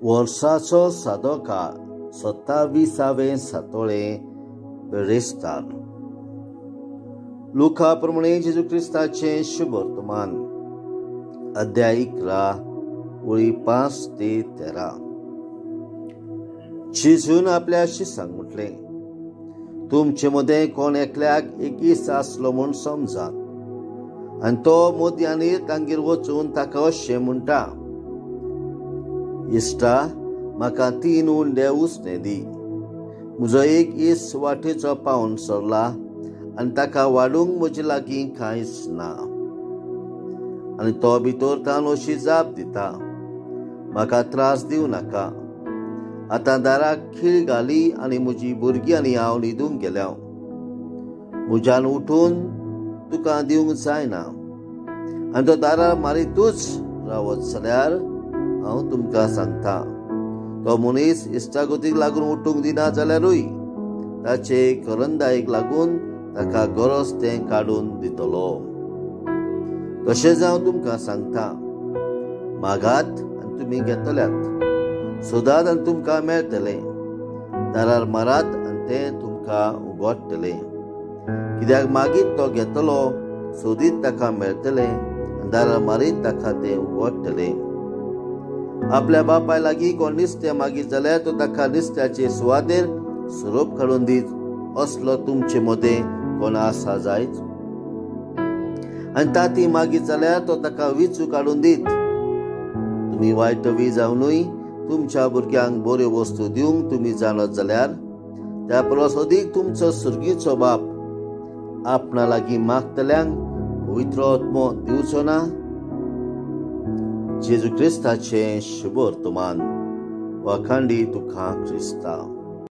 वर्साचो सादो काळ 27वें सातोळें बिरेस्तार. लुका प्रमाणे जेजू क्रिस्ताचें शुभवर्तमान, अध्याय 11 ओळी 5 ते 13. जेजून आपल्या शिसांक म्हटलें, तुमचे मदें कोण एकल्याक एक इस आसलो म्हूण समजात आनी तो मोदयांनी तांगेर वचून ताका अशें म्हणटा, इश्टा म्हाका 3 उंडे उसणे दी, म्हजो एक इस वाटेचो पावन सरला आनी ताका वाडूंक म्हजे लागीं कांयच ना. आनी तो भितर तान अशी जाप दिता, म्हाका त्रास दिवं नाका, आतां दाराक खीळ घाली आनी म्हजी भुरगीं आनी हांव न्हिदूंक गेल्या, म्हज्यान उठून तुका दिवंक जायना. आनी तो दारार मारीतूच रावत जाल्यार हांव तुमकां सांगता, तो मनीस इश्टागतीक लागून उठूंक दिना जाल्यारूय ताचे करंदायेक लागून ताका गरज तें काडून दितलो. तशेंच हांव तुमकां सांगता, मागात आनी तुमी घेतल्यात, सोदात आनी तुमकां मेळटलें, दारार मारात आनी तें तुमकां उगडटलें. कित्याक मागीत तो घेतलो, सोदीत ताका मेळटलें आनी दारार मारीत ताका तें उगडटलें. आपल्या बापाय लागीं कोण नुस्तें मागीत जाल्यार तो ताका नुस्त्याचे सुवातेर सोरोप काडून दीत असलो तुमचे मदें कोण आसा जायत? आनी तांती मागीत जाल्यार तो ताका विचू काडून दीत. तुमी वायट बी जावनूय तुमच्या भुरग्यांक बऱ्यो वस्तू दिवंक तुमी जाणत जाल्यार त्या परस अदीक तुमचो सुर्गीचो बाप आपणा लागीं मागतल्यांक पवित्र आत्मो दिवचो ना? जेजू क्रिस्ताचें शुभवर्तमान. वाखांडी तुका क्रिस्ता.